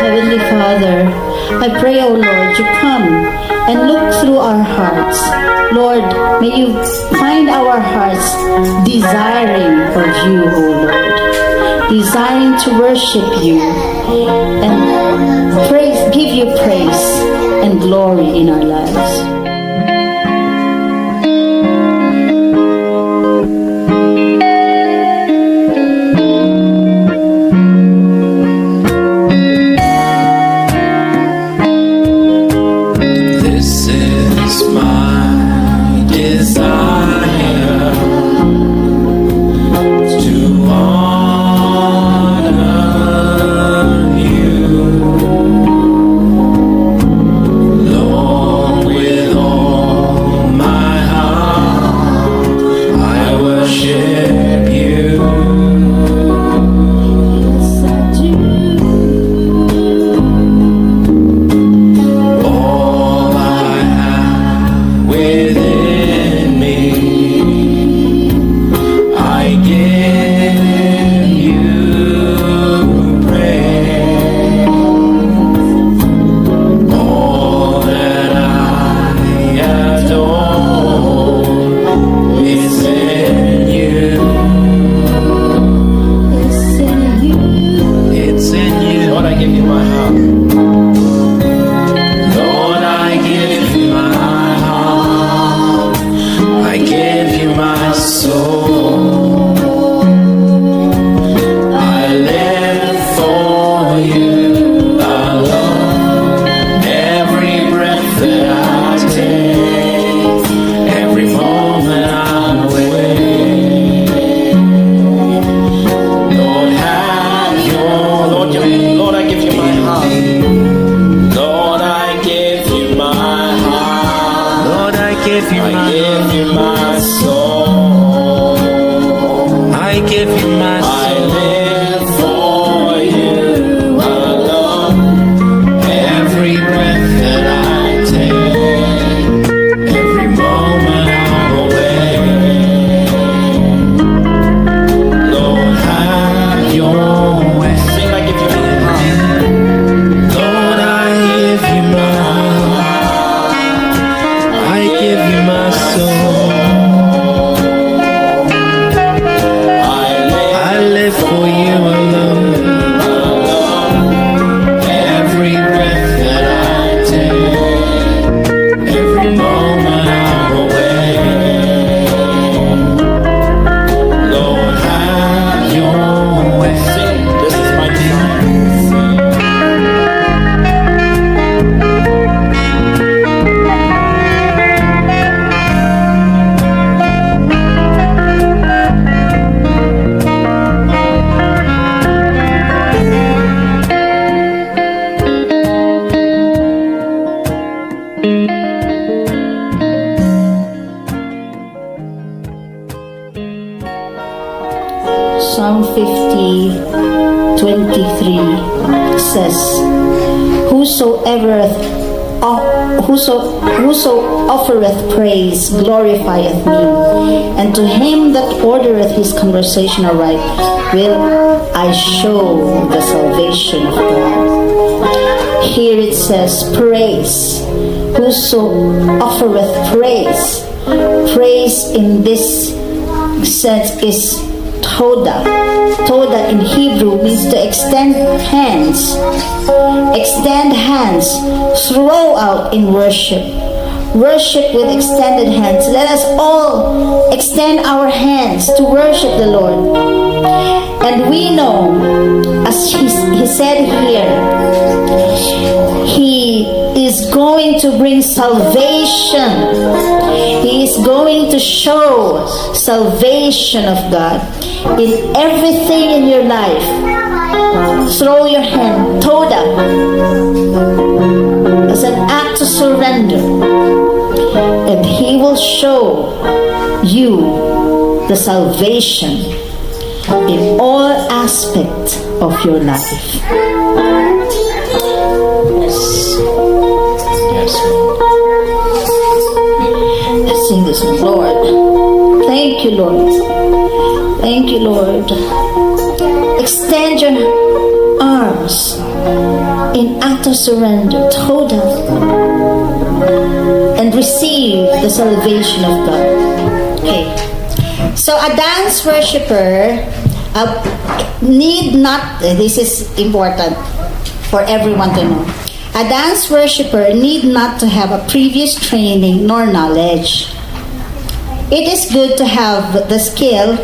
Heavenly Father, I pray, O Lord, you come and look through our hearts. Lord, may you find our hearts desiring of you, O Lord, desiring to worship you and praise, give you praise and glory in our lives. This is my desire to honor you, Lord, with all my heart. I worship you. Yes, I do. All I have within me, I give you praise. All that I adore is in you. It's in you. It's in you. Lord, I give you my heart. Lord, I give you my heart. I give you my soul. I live for you alone. Every breath that I take, every moment I'm awake. Lord, have your Lord, Lord, I give you my heart. Lord, I give you my heart. Lord, I give you I my give you my soul. I give you my I soul. Live for you alone. Every breath that I take, every moment I'm awake. Lord, have your way. Sing, I give you my heart. Lord, I give you my heart. I give you my soul. I live I live for you alone. Every breath that I take, every moment I'm awake. Lord, have your way. Sing, this is my desire. Sing. Psalm 50:23 says, Whoso offereth praise glorifieth me, and to him that ordereth his conversation aright will I show the salvation of God." Here it says, praise. Whoso offereth praise. Praise in this sense is toda. Toda in Hebrew means to extend hands. Extend hands. Throw out in worship. Worship with extended hands. Let us all extend our hands to worship the Lord. And we know, as he said here, he is going to bring salvation. He is going to show salvation of God in everything in your life. Throw your hand, toda, as an act to surrender. And He will show you the salvation in all aspects of your life. Yes, Lord. Let's sing this one. Lord. Thank you, Lord. Thank you, Lord. Extend your arms in Utter surrender, total. And receive the salvation of God. Okay. So a dance worshiper need not, this is important for everyone to know. A dance worshiper need not to have a previous training nor knowledge. It is good to have the skill,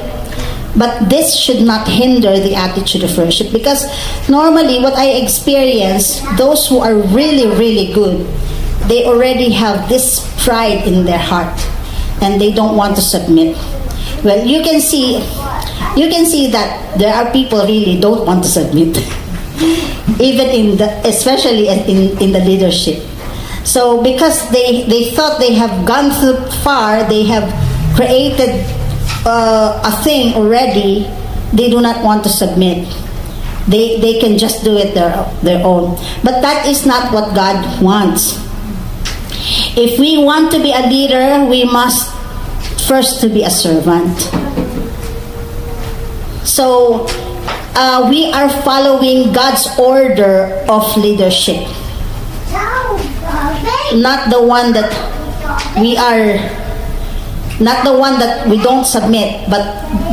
but this should not hinder the attitude of worship, because normally what I experience, those who are really, really good, they already have this pride in their heart and they don't want to submit. Well, you can see that there are people really don't want to submit, even in the especially in the leadership. So because they thought they have gone too far, they have created a thing already, they do not want to submit. They can just do it their own. But that is not what God wants. If we want to be a leader, we must first to be a servant. So, we are following God's order of leadership. Not the one that we don't submit, but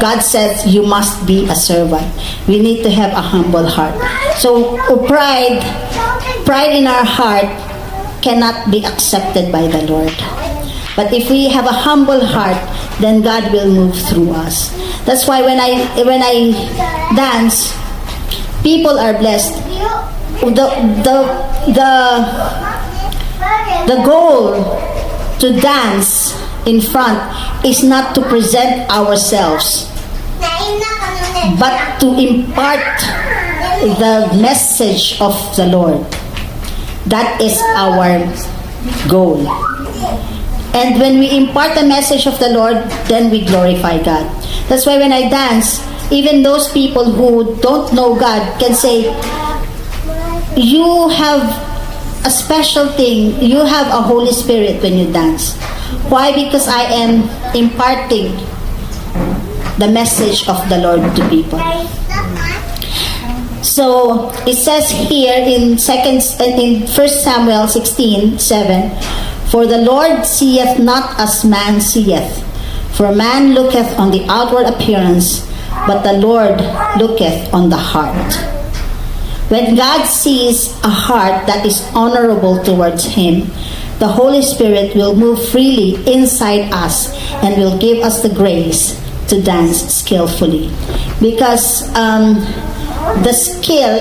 God says you must be a servant. We need to have a humble heart. So, pride in our heart cannot be accepted by the Lord. But if we have a humble heart, then God will move through us. That's why when I dance, people are blessed. The goal to dance in front is not to present ourselves, but to impart the message of the Lord. That is our goal. And when we impart the message of the Lord, then we glorify God. That's why when I dance, even those people who don't know God can say, "You have a special thing. You have a Holy Spirit when you dance." Why? Because I am imparting the message of the Lord to people. So it says here in 1 Samuel 16:7, "For the Lord seeth not as man seeth. For man looketh on the outward appearance, but the Lord looketh on the heart." When God sees a heart that is honorable towards Him, the Holy Spirit will move freely inside us and will give us the grace to dance skillfully. Because the skill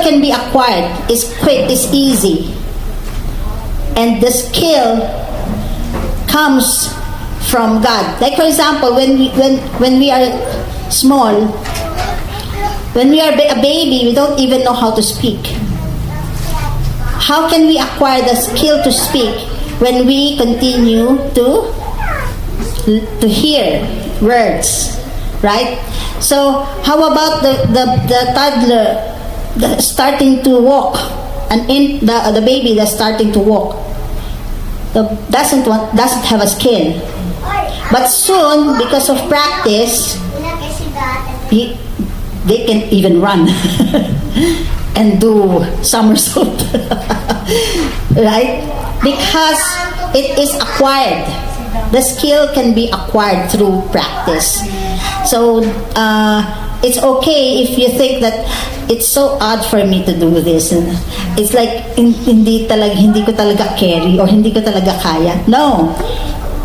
can be acquired, it's quick, it's easy. And the skill comes from God. Like, for example, when we are small, when we are a baby, we don't even know how to speak. How can we acquire the skill to speak when we continue to hear words, right? So how about the toddler the starting to walk and in the baby that's starting to walk, the doesn't want doesn't have a skill, but soon, because of practice, they can even run and do somersault, right? Because it is acquired. The skill can be acquired through practice. So it's okay if you think that it's so odd for me to do this and it's like hindi ko talaga carry or hindi ko talaga kaya. No.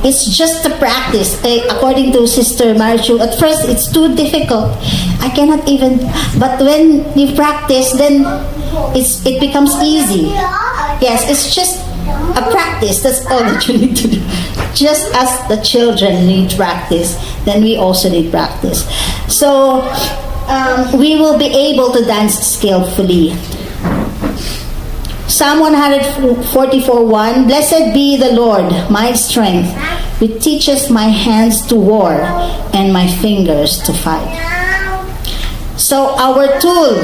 It's just a practice. Eh, according to Sister Marichu, at first it's too difficult. I cannot even. But when you practice, then it becomes easy. Yes, it's just a practice. That's all that you need to do. Just as the children need practice, then we also need practice. So we will be able to dance skillfully. Psalm 144:1. "Blessed be the Lord, my strength, who teaches my hands to war and my fingers to fight." So our tool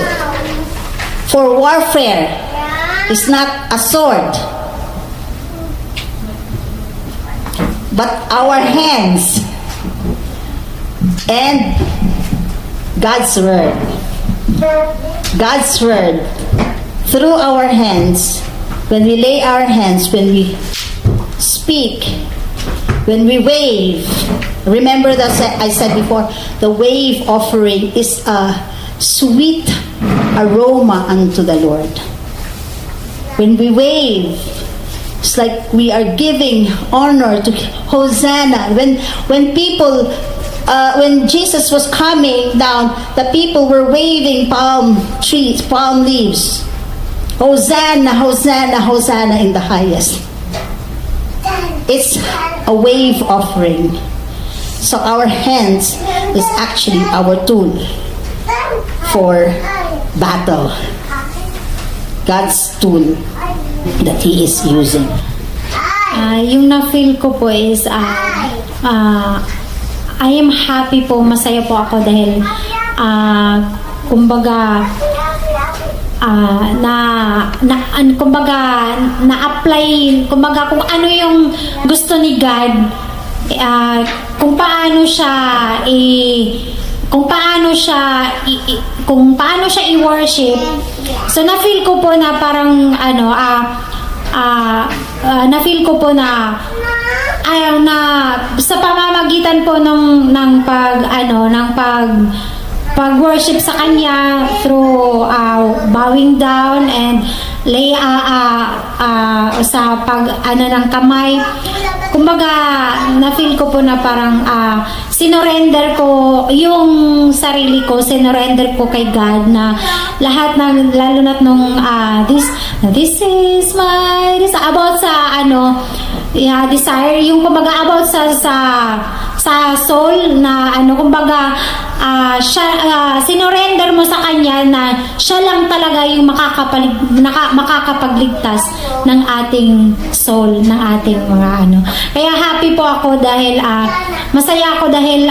for warfare is not a sword, but our hands and God's word. God's word through our hands, when we lay our hands, when we speak, when we wave. Remember that I said before, the wave offering is a sweet aroma unto the Lord. When we wave, it's like we are giving honor to Hosanna. When Jesus was coming down, the people were waving palm trees, palm leaves. "Hosanna, Hosanna, Hosanna in the highest." It's a wave offering. So our hands is actually our tool for battle. God's tool that He is using. Yung na-feel ko po is I am happy po, masaya po ako dahil kumbaga na na an, kumbaga na-apply, kumbaga kung ano yung gusto ni God, kung paano siya i-worship. So na-feel ko po na parang ano na-feel ko po na ay, na sa pamamagitan po ng pag ano ng pag pag-worship sa kanya through bowing down and lay sa pag ano ng kamay, kumbaga na-feel ko po na parang sinurrender ko yung sarili ko, sinurrender ko kay God na lahat ng, lalo na't nung this is my this about sa ano, yeah, desire, yung kumbaga about sa soul na ano, kumbaga siya, sinurrender mo sa kanya na siya lang talaga yung makakapagligtas ng ating soul, ng ating mga ano. Kaya happy po ako dahil masaya ako dahil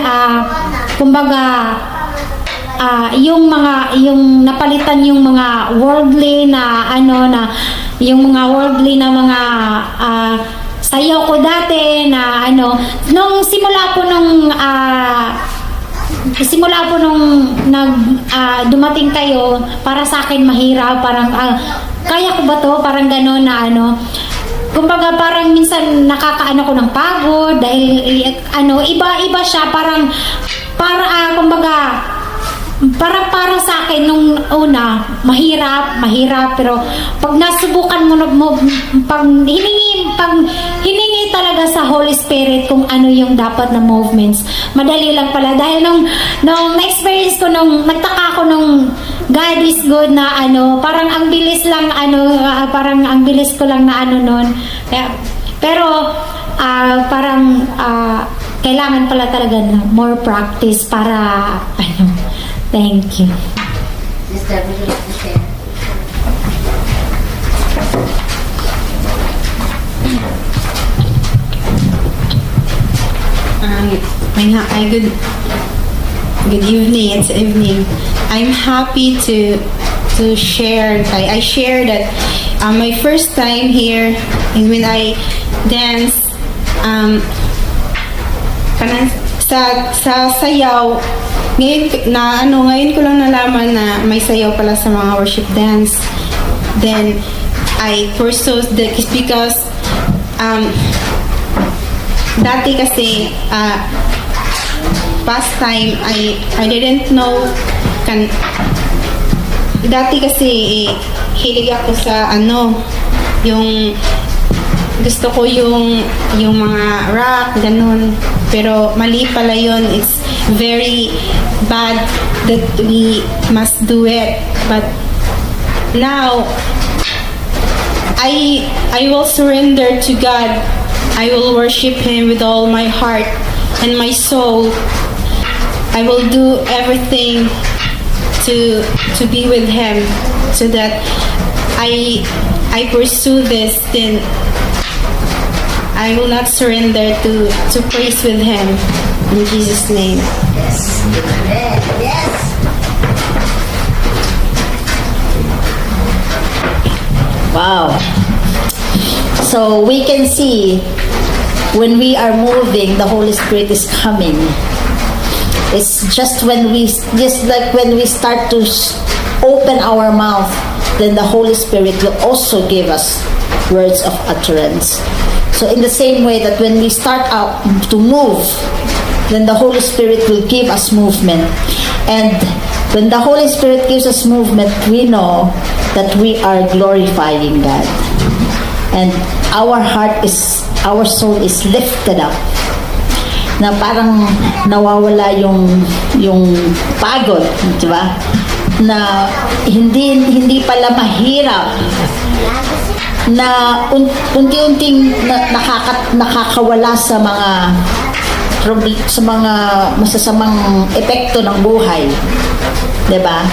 kumbaga yung napalitan yung mga worldly na ano na yung mga worldly na mga sayaw ko dati na ano nung simula po nung dumating kayo, para sa akin mahirap, parang kaya ko ba to, parang gano'n na ano, kumbaga parang minsan nakakaano ko ng pagod dahil eh, ano, iba-iba siya, parang para kumbaga para sa akin nung una mahirap, mahirap, pero pag nasubukan mo, pag hiningi talaga sa Holy Spirit kung ano yung dapat na movements, madali lang pala dahil nung na-experience ko, nung nagtaka ako nung God is good na ano, parang ang bilis lang ano, parang ang bilis ko lang na ano nun. Kaya, pero parang kailangan pala talaga na more practice para ano. Thank you. Sister, would you like to share? I good evening. It's evening. I'm happy to share. I share that my first time here and when I dance kanang sa sayaw ngayon na ano, ngayon ko lang nalaman na may sayaw pala sa mga worship dance. Then I pursue the because dati kasi past time I didn't know kan dati kasi eh, hilig ako sa ano, yung gusto ko yung mga rock ganun, pero mali pala yun. It's very bad that we must do it, but now I will surrender to God. I will worship Him with all my heart and my soul. I will do everything to be with Him so that I pursue this, then I will not surrender to praise with Him in Jesus' name. Yes. Amen. Yes. Wow. So we can see when we are moving, the Holy Spirit is coming. It's just like when we start to open our mouth, then the Holy Spirit will also give us words of utterance. So in the same way that when we start out to move, then the Holy Spirit will give us movement. And when the Holy Spirit gives us movement, we know that we are glorifying God. And our soul is lifted up na parang nawawala yung pagod, di ba? Na hindi hindi pala mahirap na unti-unting nakakawala sa mga masasamang epekto ng buhay. 'Di ba?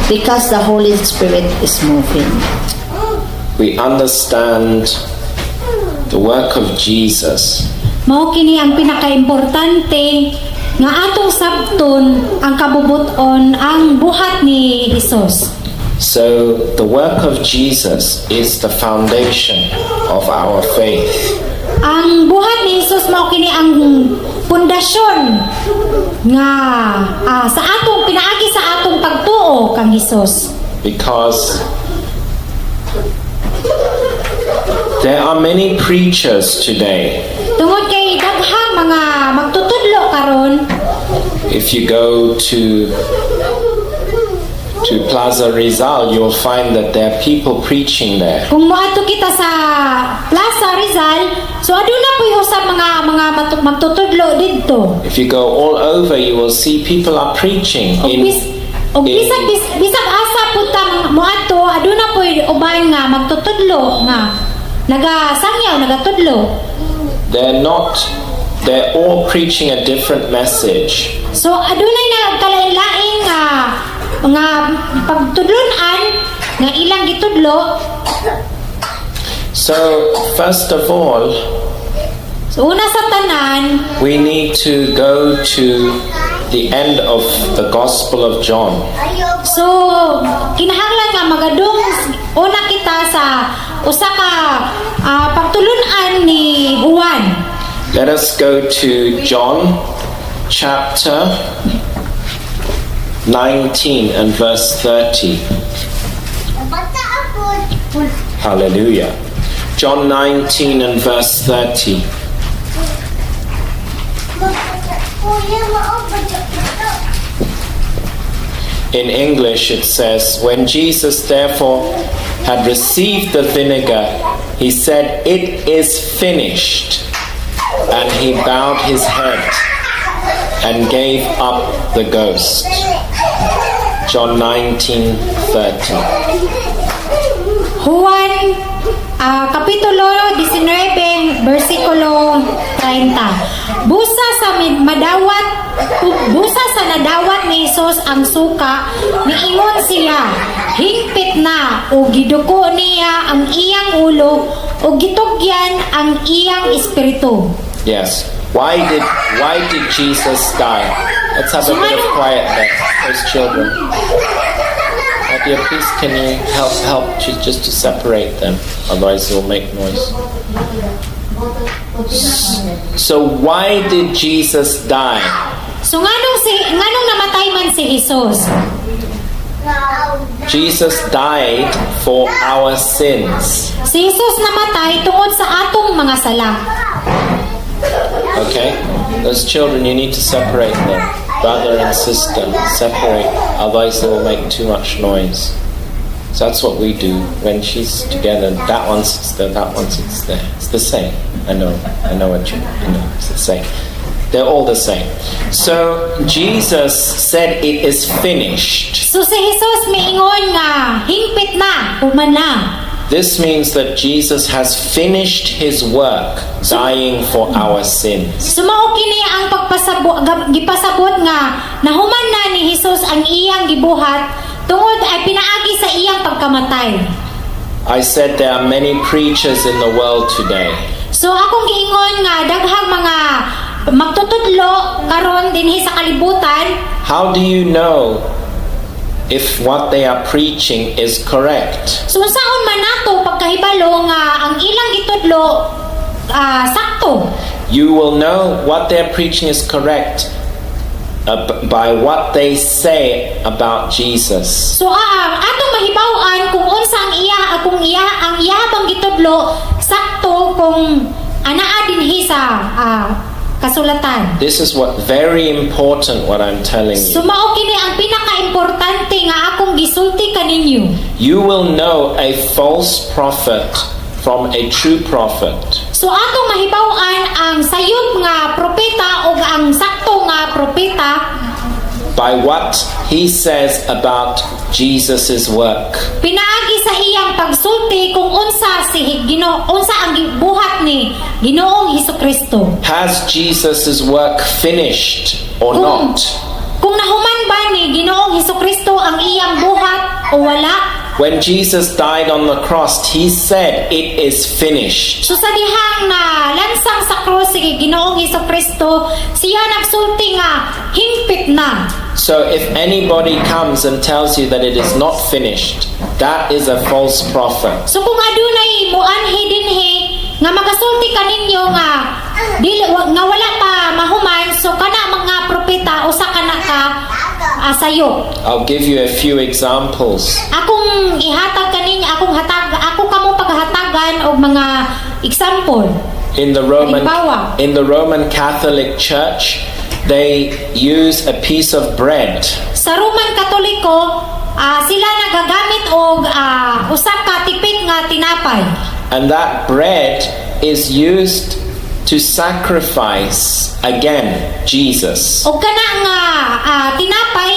Because the Holy Spirit is moving. We understand the work of Jesus. Mao kini ang pinakaimportante nga atong sabton ang kabubut-on, ang buhat ni Hesus. So, the work of Jesus is the foundation of our faith. Ang buhat ni Hesus mao kini ang pundasyon nga sa atong pinaagi sa atong pagtuo kang Hesus. Because there are many preachers today. Tungod kay daghang mga magtutudlo karon. If you go to Plaza Rizal, you'll find that there are people preaching there. Kung moadto kita sa Plaza Rizal, so aduna po'y usab mga magtutudlo didto. If you go all over, you will see people are preaching Og in bisag asa pud ta moadto, aduna po'y uban nga magtutudlo nga nagasangyaw, nagatudlo. They're not, they're all preaching a different message. So adunay nagkalain-lain nga pagtudlon-an nga ilang gitudlo. So, first of all, So una sa tanan, we need to go to the end of the Gospel of John. So kinahanglan nga magadung una kita sa usa ka pagtulun-an ni Juan. Let us go to John chapter 19 and verse 30. Hallelujah. John 19 and verse 30. Kuya, mao. In English, it says, "When Jesus therefore had received the vinegar, he said, 'It is finished.' And he bowed his head and gave up the ghost." John 19:30. Juan Kapitulo 19, versikulo 30. Busa sa nadawat ni Hesus ang suka, niingon siya, "Hingpit na," ug giduko niya ang iyang ulo ug gitugyan ang iyang espiritu. Yes. Why did Jesus die? Let's have a bit of quiet there. Those children. Nadia, please can you help to just to separate them? Otherwise they'll make noise. So why did Jesus die? So nganong namatay man si Jesus? Jesus died for our sins. Si Jesus namatay tungod sa atong mga sala. Okay? Those children, you need to separate them. Brother and sister, separate. Otherwise, they will make too much noise. So that's what we do when she's together. That one sits there, that one sits there. It's the same. I know. I know what you. I know. It's the same. They're all the same. So Jesus said, "It is finished." So si Jesus miingon nga hingpit na, human na. This means that Jesus has finished his work dying for our sins. So mao kini ang pagpasabot gipasabot nga nahuman na ni Jesus ang iyang gibuhat tungod ay pinaagi sa iyang pagkamatay. I said there are many preachers in the world today. So akong giingon nga daghang mga magtutudlo karon dinhi sa kalibutan. How do you know if what they are preaching is correct? So unsaon man nato pagkahibalo nga ang ilang gitudlo sakto? You will know what they're preaching is correct by what they say about Jesus. So atong mahibaw-an kung unsa ang iya kung iya ang iya bang gitudlo sakto kung anaa dinhi sa kasulatan. This is what very important what I'm telling So you. mao kini ang pinakaimportante nga akong gisulti kaninyo. You will know a false prophet from a true prophet. So atong mahibaw-an ang sayop nga propeta ug ang sakto nga propeta by what he says about Jesus' work. Pinaagi sa iyang pagsulti kung unsa si Ginoo, unsa ang gibuhat ni Ginoong Hesukristo. Has Jesus' work finished or Kung, not? kung nahuman ba ni Ginoong Hesukristo ang iyang buhat o wala? When Jesus died on the cross, he said, "It is finished." So sa dihang na lansang sa krus si Ginoong Hesukristo, siya nagsulti nga hingpit na. So if anybody comes and tells you that it is not finished, that is a false prophet. So kung adunay muanhi dinhi nga magasulti kaninyo nga dili nga wala pa mahuman, so kana mga propeta usa kana ka sayop. I'll give you a few examples. Akong ihatag kaninyo, akong hatag ako kamo paghatagan og mga example. Halimbawa. In the Roman Catholic Church, they use a piece of bread Sa Roman Katoliko, sila nagagamit og usa ka tipik nga tinapay. And that bread is used to sacrifice again Jesus. Og kana nga tinapay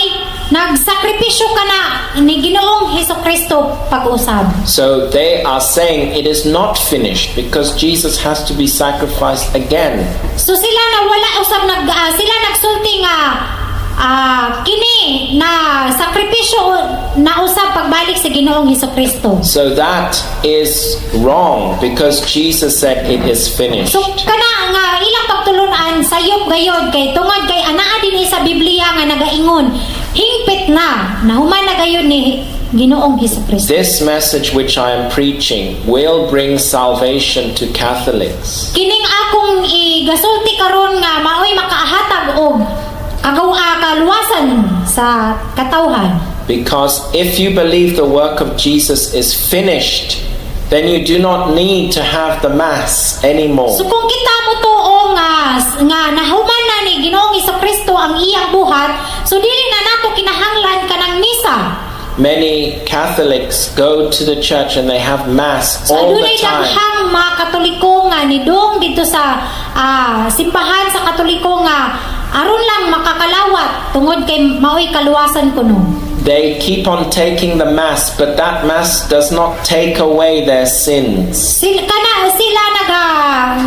nagsakripisyo kana ni Ginoong Hesukristo pag-usab. So they are saying it is not finished because Jesus has to be sacrificed again. So sila na wala usab nag sila nagsulti nga kini na sakripisyo na usab pagbalik sa Ginoong Hesukristo. So that is wrong because Jesus said it is finished. So kana nga ilang pagtulunan sayop gayod kay tungod kay anaa dinhi sa Biblia nga nagaingon hingpit na, nahuman na gayod ni Ginoong Hesukristo. This message which I am preaching will bring salvation to Catholics. Kining akong igasulti karon nga maoy makaahatag og kagawa kaluwasan sa katawhan. Because if you believe the work of Jesus is finished, then you do not need to have the Mass anymore. So kung kita mo tuo nga nahuman na ni Ginoong Kristo ang iyang buhat, so dili na nato kinahanglan kanang misa. Many Catholics go to the church and they have Mass So all the adunay time. daghang mga Katoliko nga nidung dito sa simbahan sa Katoliko nga aron lang makakalawat tungod kay maoy kaluwasan kuno. They keep on taking the Mass, but that Mass does not take away their sins. Kana sila naga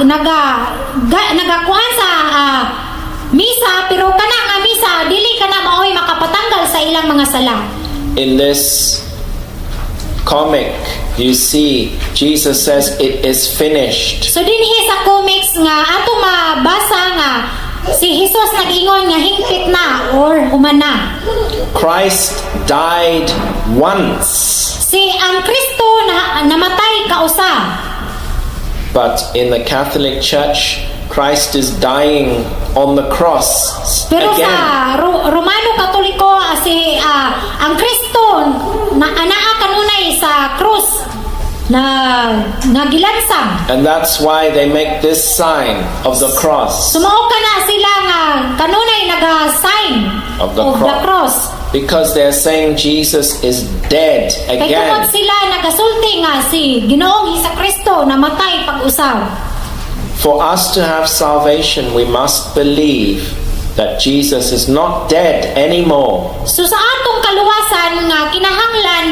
naga ga, nagakuan sa misa, pero kana nga misa dili kana maoy makapatanggal sa ilang mga sala. In this comic, you see Jesus says, "It is finished." So dinhi sa comics nga ato mabasa nga si Jesus nag-ingon nga hingpit na or human na. Christ died once, Si ang Kristo na namatay kausa. But in the Catholic Church, Christ is dying on the cross Pero again. Sa Romano Katoliko si ang Kristo na anaa kanunay sa krus na nagilansang. And that's why they make this sign of the cross. So mao kana sila nga kanunay naga-sign of the the cross. Because they're saying Jesus is dead Kay tungod again. Sila nagasulti nga si Ginoong Kristo namatay pag-usab. For us to have salvation, we must believe that Jesus is not dead anymore. So sa atong kaluwasan nga kinahanglan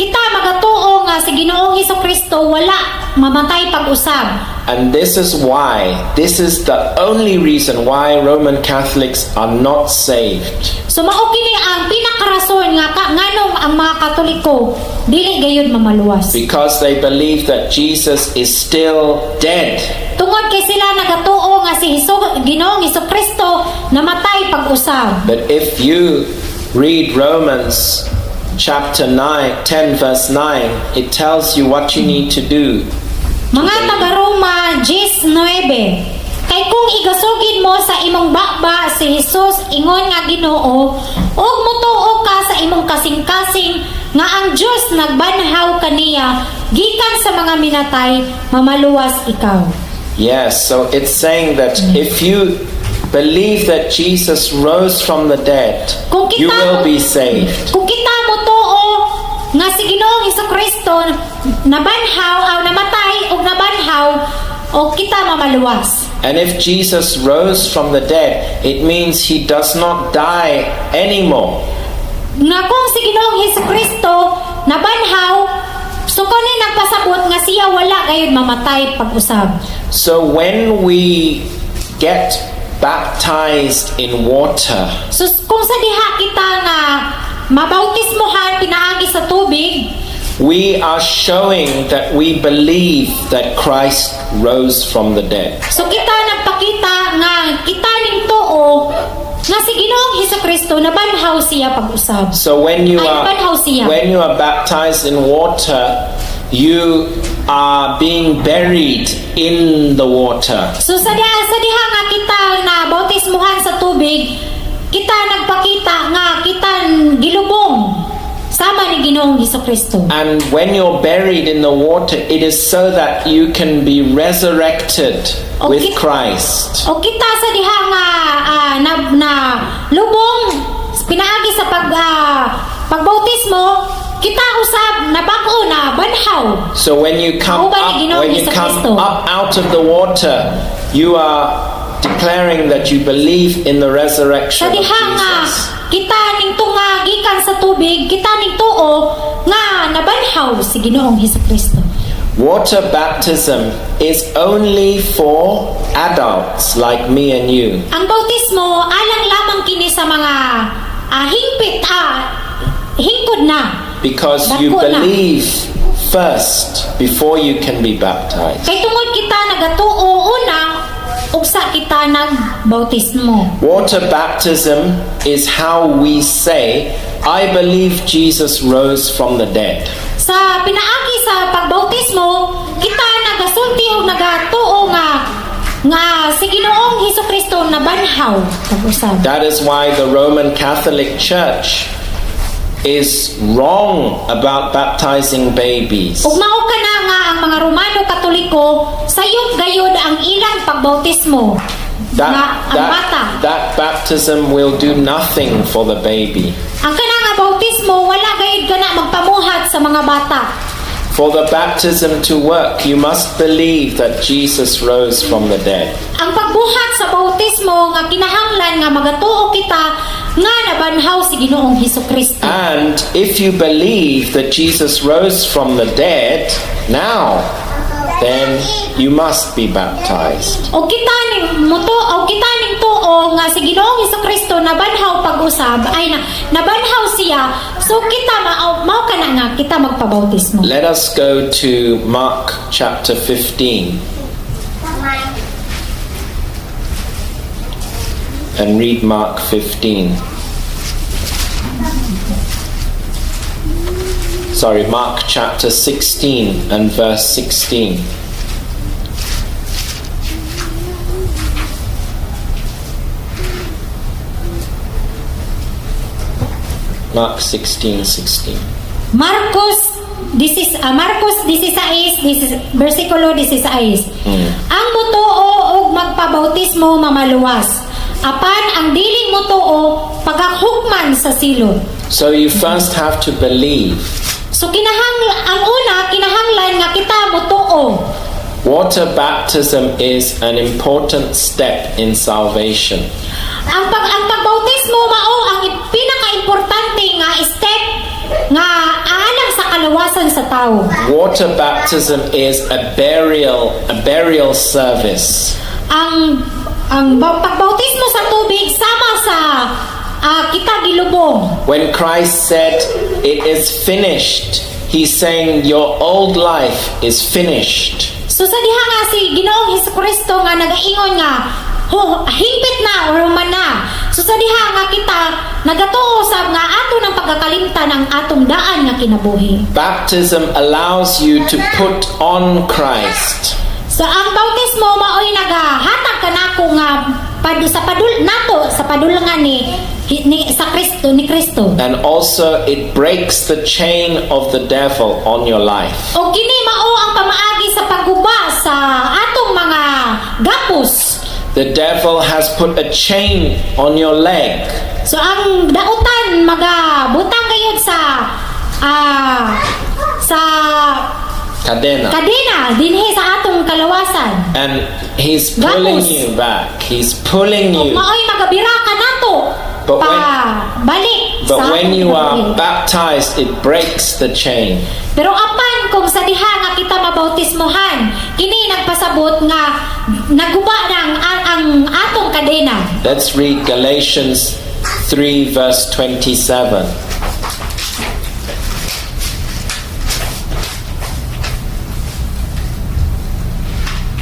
kita magatuo nga si Ginoong Kristo wala mamatay pag-usab. And this is why, this is the only reason why Roman Catholics are not saved. So mao kini ang pinakarason nga nganong ang mga Katoliko dili gayud mamaluwas. Because they believe that Jesus is still dead. Tungod kay sila nagatuo nga si Ginoong Kristo namatay pag-usab. But if you read Romans chapter 9, 10 verse 9, it tells you what you need to do. Mga taga Roma 10:9. Kay kung igasugid mo sa imong baba si Jesus ingon nga Ginoo ug mutuo ka sa imong kasing-kasing nga ang Dios nagbanhaw kaniya gikan sa mga minatay, mamaluwas ikaw. Yes, so it's saying that if you believe that Jesus rose from the dead, Kung kita you will be saved. Kung kita motuo nga si Ginoong Kristo nabanhaw aw namatay ug nabanhaw o kita mamaluwas. And if Jesus rose from the dead, it means he does not die anymore. Nga kung si Ginoong Kristo nabanhaw, so kuni nagpasabot nga siya wala gayud mamatay pag-usab. So when we get baptized in water, So kung sa diha kita nga mabautismohan pinaagi sa tubig, we are showing that we believe that Christ rose from the dead. So kita nagpakita nga kita ning tuo nga si Ginoong Kristo nabanhaw siya pag-usab. So when you Ay, are nabanhaw siya. When you are baptized in water, you are being buried in the water. So sa diha nga kita na bautismuhan sa tubig, kita nagpakita nga kita gilubong sama ni Ginoong Kristo. And when you're buried in the water, it is so that you can be resurrected with Christ. O kita sa diha nga na lubong pinaagi sa pagbautismo, kita usab na bag-o na banhaw. So when you come Mao ba up, ni Ginoong when you come Kristo? up out of the water, you are declaring that you believe in the resurrection Sa of diha nga Jesus. kita ning tunga gikan sa tubig, kita ning tuo nga nabanhaw si Ginoong Kristo. Water baptism is only for adults like me and you. Ang bautismo alang lamang kini sa mga hingpit hingkod na. Because you Dako na. Believe first before you can be baptized. Kay tungod kita nagatuo una ug sa kita nagbautismo. Water baptism is how we say, "I believe Jesus rose from the dead." Sa pinaagi sa pagbautismo, kita nagasulti o nagatuo nga si Ginoong Kristo nabanhaw pag-usab. That is why the Roman Catholic Church is wrong about baptizing babies. Ug mao kana nga ang mga Romano Katoliko sayop gayod ang ilang pagbautismo That, nga ang bata. That baptism will do nothing for the baby. Ang kana nga bautismo wala gayud kana magpamuhat sa mga bata. For the baptism to work, you must believe that Jesus rose from the dead. Ang pagbuhat sa bautismo nga kinahanglan nga magatuo kita nga nabanhaw si Ginoong Hesukristo. And if you believe that Jesus rose from the dead now, then you must be baptized. O kita ning muto o kita ning tuo nga si Ginoong Hesukristo nabanhaw pag-usab ay na nabanhaw siya, so kita mao mao kana nga kita magpabautismo. Let us go to Mark chapter 15 and read Mark 15. Sorry, Mark chapter 16 and verse 16. Mark 16, 16. Marcos this is Marcos 16, this is versikulo 16. Ang mutuo og magpabautismo mamaluwas. Apan ang dili mutuo pagahukman sa silot. So you first have to believe. So kinahang ang una kinahanglan nga kita mutuo. Water baptism is an important step in salvation. Ang pagbautismo mao ang pinakaimportante nga step nga alang sa kalawasan sa tao. Water baptism is a burial service. Ang pagbautismo sa tubig sama sa kita gilubong. When Christ said, "It is finished," he's saying your old life is finished. So sa diha nga si Ginoong Hesukristo nga nagaingon nga hingpit na or human na. So sa diha nga kita nagatuo sab nga ato ng pagkakalimtan ang atong daan nga kinabuhi. Baptism allows you to put on Christ. So ang bautismo maoy nagahatag kanako nga sa padul nato sa padulngan ni sa Kristo ni Kristo. And also it breaks the chain of the devil on your life. O kini mao ang pamaagi sa pagguba sa atong mga gapos. The devil has put a chain on your leg. So ang dautan magabutang gayud sa Kadena. Kadena dinhi sa atong kalawasan. And he's pulling Gapos. You back. He's pulling you. Maoy magabira ka nato But pa balik But sa when atong you are kinabuhi. baptized, it breaks the chain. Pero apan kung sa diha nga kita mabautismohan, kini nagpasabot nga naguba na ang atong kadena. Let's read Galatians 3, verse 27.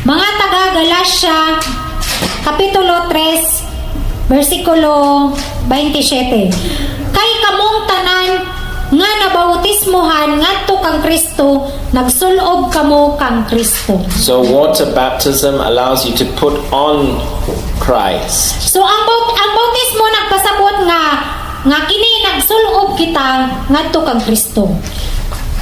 Mga taga Galatia, Kapitulo 3, versikulo 27. Kay kamong tanan nga nabautismohan ngadto kang Kristo, nagsulob kamo kang Kristo. So, water baptism allows you to put on Christ. So ang bautismo nagpasabot nga nga kini nagsulob kita ngadto kang Kristo.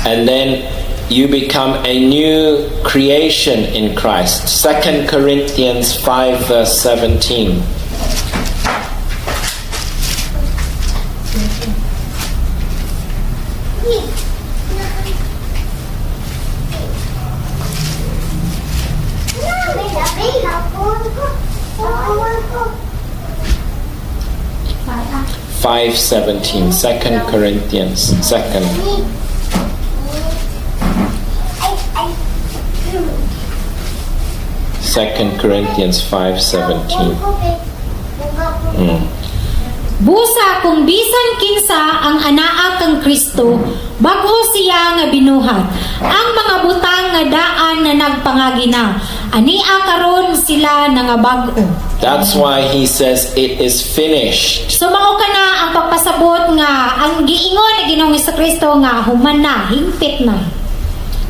And then you become a new creation in Christ. 2 Corinthians 5, verse 17. 5:17. 2 Corinthians, second. 2 Corinthians 5:17. Busa kung bisan kinsa ang anaa kang Kristo, bag-o siya nga binuhat. Ang mga butang nga daan na nagpangagi na, ania karon sila na nga bag-o. That's why he says it is finished. So mao kana ang pagpasabot nga ang giingon ni Ginoong Kristo nga human na, hingpit na.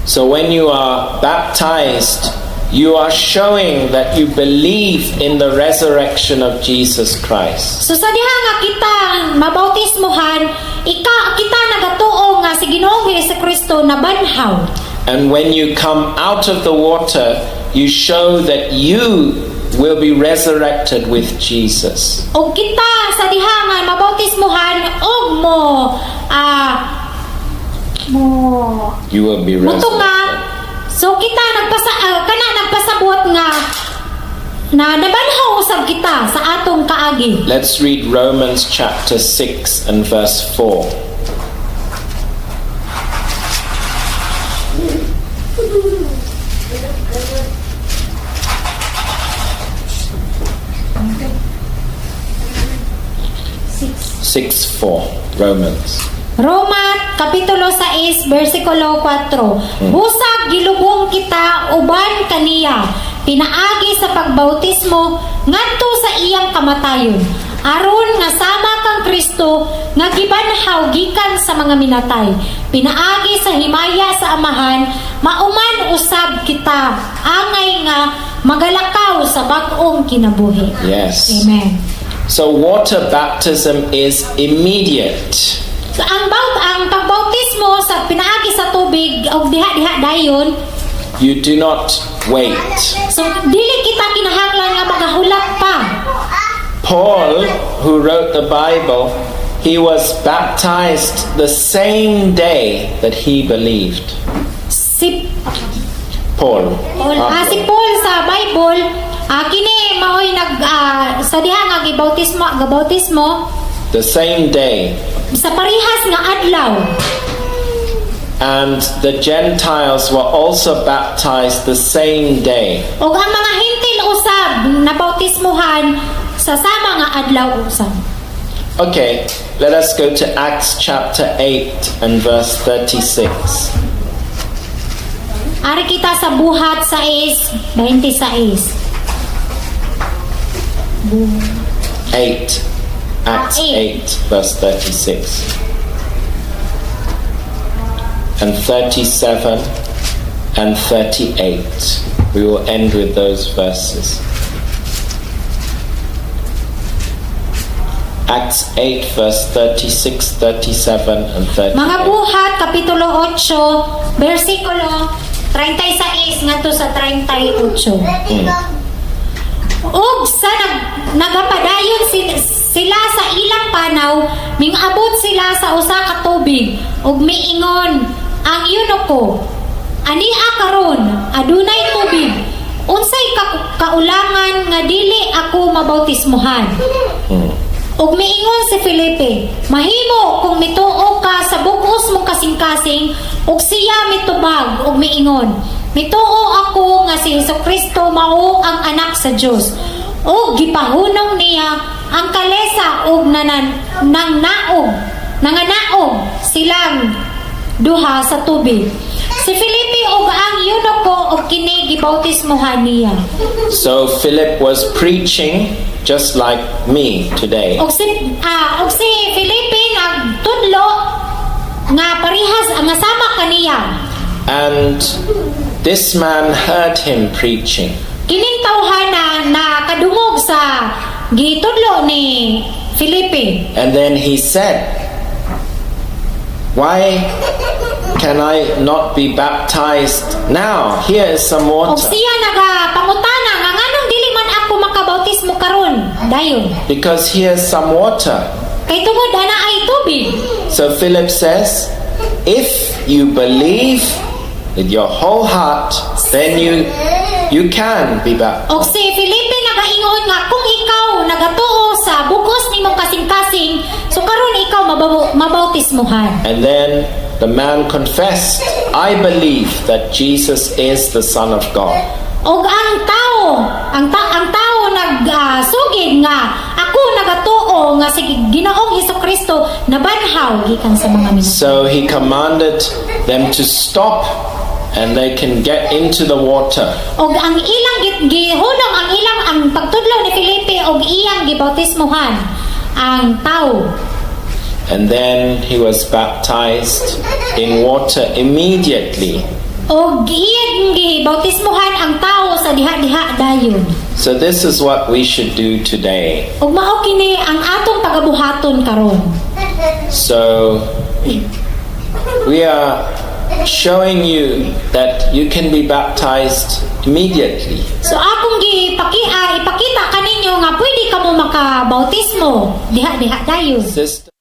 So when you are baptized, you are showing that you believe in the resurrection of Jesus Christ. So sa diha nga kita mabautismohan, ika kita nagatuo nga si Ginoong Kristo nabanhaw. And when you come out of the water, you show that you will be resurrected with Jesus. Og kita sa diha nga mabautismohan og mo You will be mutunga. Resurrected. So kita nagpasa kana nagpasabot nga na nabanhaw usab kita sa atong kaagi. Let's read Romans chapter 6 and verse 4. 6:4, Romans. Roma Kapitulo 6 versikulo 4. Busag gilubong kita uban kaniya pinaagi sa pagbautismo ngadto sa iyang kamatayon, aron nga sama kang Kristo nga gibanhaw gikan sa mga minatay pinaagi sa himaya sa Amahan, mauman usab kita angay nga magalakaw sa bag-ong kinabuhi. Yes. Amen. So water baptism is immediate. So, ang pagbautismo sa pinaagi sa tubig og diha-diha dayon. You do not wait. So dili kita kinahanglan nga magahulat pa. Paul, who wrote the Bible, he was baptized the same day that he believed. Si Paul. Paul, si Paul sa Bible, kini maoy nag sa diha nga gibautismo, gabautismo The same day. Sa parihas nga adlaw. And the Gentiles were also baptized the same day. Ug ang mga Hentil usab nabautismohan sa sama nga adlaw usab. Okay, let us go to Acts chapter 8 and verse 36. Ari kita sa Buhat 6:26. 8. Acts 8. 8, verse 36. And 37 and 38. We will end with those verses. Acts 8, verse 36, 37, and 38. Mga Buhat, Kapitulo 8, versikulo 36 ngadto sa 38. Ug sa nagapadayon sila sa ilang panaw, mingabot sila sa usa ka tubig ug miingon ang eunuko, "Ania karon adunay tubig. Unsay kaulangan nga dili ako mabautismohan?" Ug miingon si Felipe, "Mahimo kung mituo ka sa bug-os mong kasing-kasing." Ug siya mitubag ug miingon, "Mituo ako nga si Hesukristo mao ang Anak sa Dios." Ug gipahunong niya ang kalesa ug nanan nang naog nanganaog silang duha sa tubig. Si Felipe ug ang eunuko, ug kini gibautismohan niya. So Philip was preaching just like me today. Ug si Felipe nagtudlo nga parihas nga sama kaniya. And this man heard him preaching. Kining tawhana na kadungog sa gitudlo ni Felipe. And then he said, "Why can I not be baptized now? Here is some Ug water." siya nagapangutana nga nganong dili man ako makabautismo karon dayon. Because here's some water. Kay tungod ana ay tubig. So Philip says, "If you believe with your whole heart, then you can be baptized." Og si Felipe nagaingon nga kung ikaw nagatuo sa bug-os nimong kasing-kasing, so karon ikaw mabautismohan. And then the man confessed, "I believe that Jesus is the Son of God." Og ang tao nagsugid nga ako nagatuo nga si Ginoong Hesukristo nabanhaw gikan sa mga minatay. So he commanded them to stop and they can get into the water. Og ang ilang gihunong ang pagtudlo ni Felipe og iyang gibautismohan ang tao. And then he was baptized in water immediately. Og iyang gibautismohan ang tao sa diha-diha dayon. So this is what we should do today. Ug mao kini ang atong pagabuhaton karon. So we are showing you that you can be baptized immediately. So akong ipakita kaninyo nga pwede kamo makabautismo diha-diha dayon. Sister